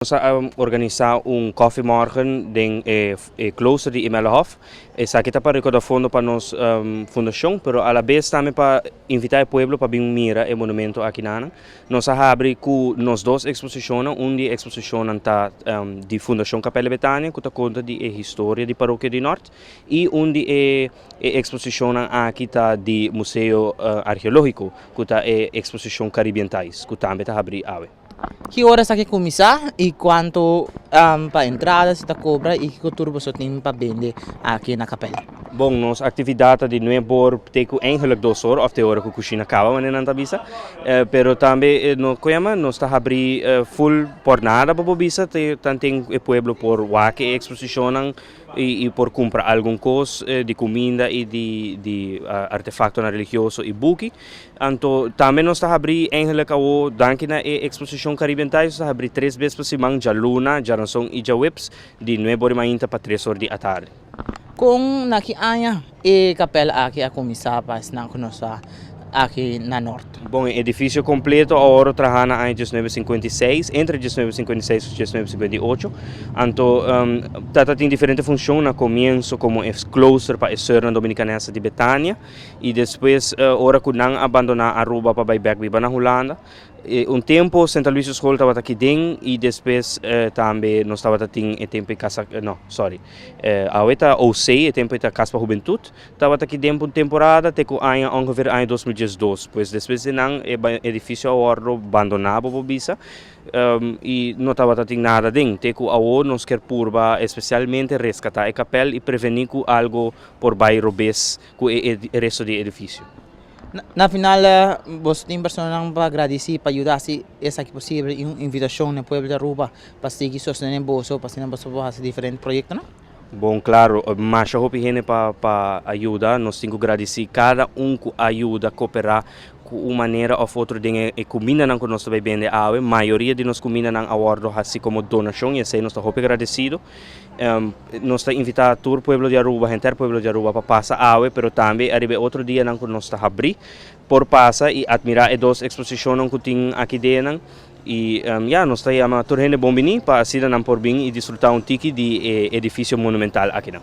Nos a organisa un koffiemorgen den e klooster di Imeldahof. Esaki ta pa rekoda fondo pa nos fundashon, pero alabes tambe pa invita e pueblo pa bin mira e monumento akinan. Nos a habri ku nos dos eksposishonnan. Un di e eksposishonnan ta di Fundashon Kapèl di Betania ku ta konta di e historia di Parokia di Nort i un di e eksposishonnan aki ta di Museo Arkeológiko ku ta e eksposishon Caribbean Ties ku tambe ta habri awe. Ki ora esaki kuminsá i kuantu pa entrada si ta kobra i kiko tur boso tin pa bende aki na kapèl? Bon, nos aktividat ta di nuebe or te ku eigenlik dos or òf te ora ku kushina kaba manera nan ta bisa. Pero tambe no ku yama nos ta habri ful por nada pa por bisa te tanten e pueblo por wak e eksposishonnan i por kumpra algun kos di kuminda i di artefaktonan religioso i buki. Anto tambe nos ta habrí eigenlijk awo danki na e eksposishon Caribbean Ties nos ta habrí tres bes pa siman, djaluna, djaranson i djaweps di nuebe or di mainta pa tres or di atardi. Kon na ki aña e kapèl aki a kuminsá pa esnan ku nos ta aki na Nort? Bon, e edifisio kompleto a wòrdu trahá na aña 1956, entre 1956 i 1958. Anto ta tin diferente funshon, na komienso komo e klooster pa e sùrnan dominikanesa di Betania. Y despues ora cu nan a bandona Aruba pa bay bek biba na Hulanda, un tempo Sint Aloysius School tabata aki den y despues tambe nos tabata tin e tempo e casa, no sorry, awe ta OC, e tempo e ta Cas pa Hubentud, tabata aki den pa un temporada te cu aña ongeveer aña 2012, pues despues di nan e edificio a wordo bandona bo por bisa y no tabata tin nada den, te cu awo nos kier purba especialmente rescata e kapel y preveni cu algo por bai robes ku e resto di e edifisio. Na final boso tin personanan pa gradisí pa yuda hasi esaki posibel i un invitashon na e pueblo di Aruba pa sigui sostené boso pa asina boso por hasi diferente proyektonan? Bon klaro, masha hopi hende pa pa a yuda, nos tin ku gradisí kada un ku a yuda koperá ku un manera òf otro den e kumindanan ku nos ta bai bende awe, mayoria di nos kumindanan a wòrdu hasi komo donashon i esei nos ta hopi gradesido. Nos ta invita tur pueblo di Aruba, henter pueblo di Aruba pa pasa awe, pero tambe ariba e otro dianan ku nos ta habri por pasa i admira e dos eksposishonnan ku tin aki denan. I ya, nos ta yama tur hende bon bini pa asina nan por bin i disfruta un tiki di e edifisio monumental akinan.